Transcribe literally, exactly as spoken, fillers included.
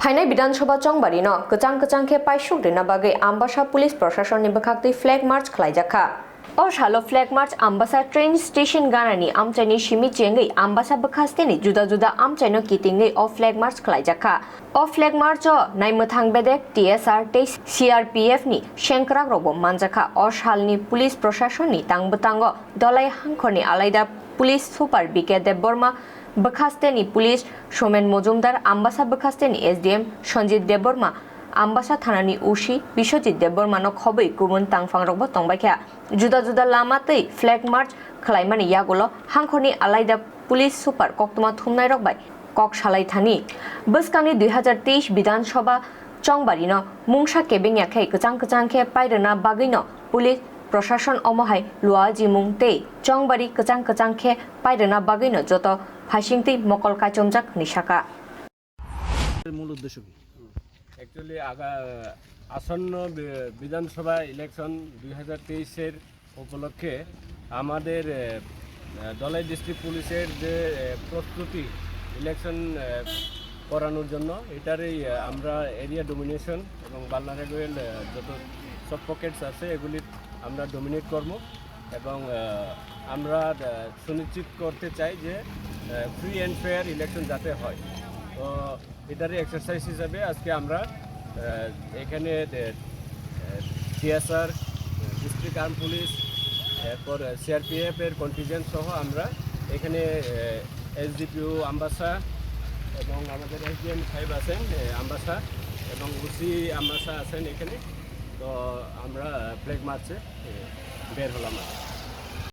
Thainai Bidhan Sabha chongbari no kwchang kwchang khe paisuk rwna bagwi Ambasa Police Proshasonni bwkhaktwi flag march khlaijakha. O salo flag march Ambasa train station ganani amchaini simi chengwi Ambasa bwkhasteni juda juda amchaino kitingwi o flag march khlaijakha. O flag march o naimwthang bedek T S R tei C R P F ni sengkwrak rokbo manjakha. O salni police proshasonni tang bwtango Dolai hangkhorni alaida police super B K Debbarma, bwkhasteni police Somen Mojumdar, Ambasa bwkhasteni S D M Sanjit Debbarma, Ambasa thanani O C Biswajit Debbarmano khobwi kubun tangphangrokbo tongbaikha. Juda juda lama tei flag march khlaimani yagulo hangkhorni alaida police super koktwma thumnairok bai kok salai thani. Bwskangni dui hazar teis Bidhan Sabha chongbarino mungsa kebengya khe kwchang kwchang khe pairwna bagwino police proshashan omo hai lua jimung tei chongbari kwchang kwchang khe pairwna bagwino joto phaisingtwi mokol kaichomjak hwnwi sakha. মূল উদ্দেশ্য কি? অ্যাকচুয়ালি আগা-, আসন্ন বি-, বিধানসভা ইলেকশন দুই হাজার তেইশের উপলক্ষে আমাদের, এ, এ, ধলাই ডিস্ট্রিক্ট পুলিশের যে, এ, প্রস্তুতি ইলেকশন, এ, করানোর জন্য, এটারই, এ, আমরা এরিয়া ডোমিনেশন এবং ভালনারেবল, এ, যত সব পকেটস আছে, এগুলি আমরা ডোমিনেট করব এবং, এ, আমরা, এ, সুনিশ্চিত করতে চাই যে, এ, ফ্রি অ্যান্ড ফেয়ার ইলেকশন যাতে হয়। তো এটারই এক্সারসাইজ হিসাবে আজকে আমরা, আহ, এখানে, আহ, আহ, সিএসআর, ডিস্ট্রিক্ট আর্ম পুলিশ, এরপর সিআরপিএফ এর কন্টিনজেন্ট সহ আমরা এখানে, আহ, এসডিপিও আম্বাসা এবং আমাদের এসডিএম সাহেব আছেন, আহ, আম্বাসা এবং ওসি আম্বাসা আছেন এখানে। তো আমরা ফ্ল্যাগ মার্চে, আহ, বের হলাম আর কি।